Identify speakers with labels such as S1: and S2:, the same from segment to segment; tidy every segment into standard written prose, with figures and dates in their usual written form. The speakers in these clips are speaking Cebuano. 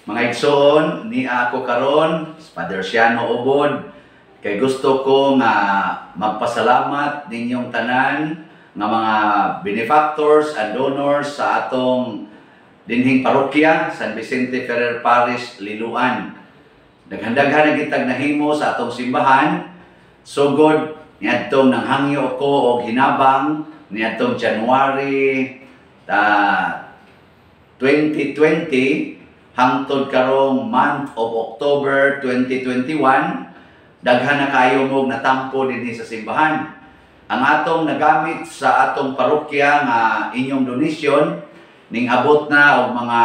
S1: Mga igsoon, ni ako karon, Father Siano Ubod, kay gusto ko nga magpasalamat ninyong tanan nga mga benefactors and donors sa atong dinhing parokya, San Vicente Ferrer Parish, Liloan. Daghan-daghan na kitag nahimo sa atong simbahan, sugod niadtong nanghangyo ko og hinabang niadtong January 2020 hangtod karong month of October 2021, daghan na kayo mo natampo dinhi sa simbahan. Ang atong nagamit sa atong parokya nga inyong donation ning abot na og mga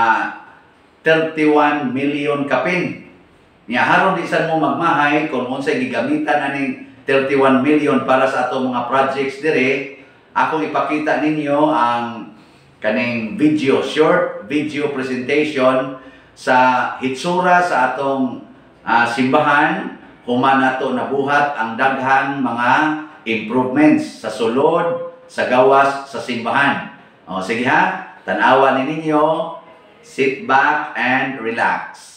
S1: 31 million kapin. Nya haron di sad mo magmahay kung unsay gigamitan aning 31 million para sa atong mga projects dire. Akong ipakita ninyo ang kaning video, short video presentation sa hitsura sa atong simbahan human nato nabuhat ang daghang mga improvements sa sulod, sa gawas sa simbahan. O sige ha, tan-awa ni ninyo, sit back and relax.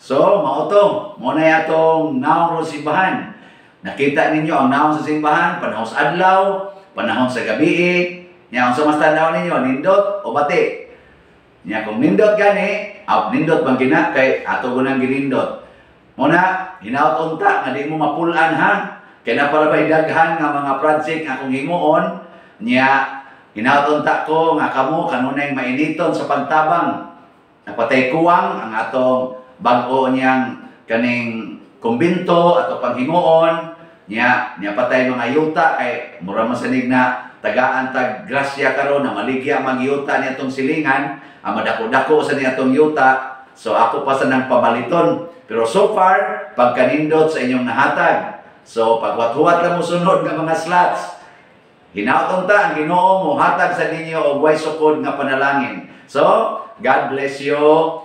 S1: So, mao to, mao na atong naong ron simbahan. Nakita ninyo ang naong sa simbahan, panahon sa adlaw, panahon sa gabi. Nya unsa mas tan-aw ninyo, nindot o bati? Nya kung nindot gani, aw nindot bang gina kay ato gunang ginindot. Mao na, hinaot unta nga di mo mapulan ha. Kay na para ba'y daghan nga mga project nga akong himuon, nya hinaot unta ko nga kamo kanunay mainiton sa pagtabang. Napatay kuwang ang atong bag-o niyang kaning kumbinto ato panghimuon nya nya patay mga yuta kay mura man sanig na tagaan tag grasya karon na maligya magyuta niya atong silingan ang madako-dako sa niya atong yuta. So ako pa sa nang pamaliton, pero so far pagkanindot sa inyong nahatag. So paghuwat-huwat lang mo sunod nga mga slots. Hinaot unta ang Ginoo mo hatag sa ninyo og way sukod nga panalangin. So God bless you.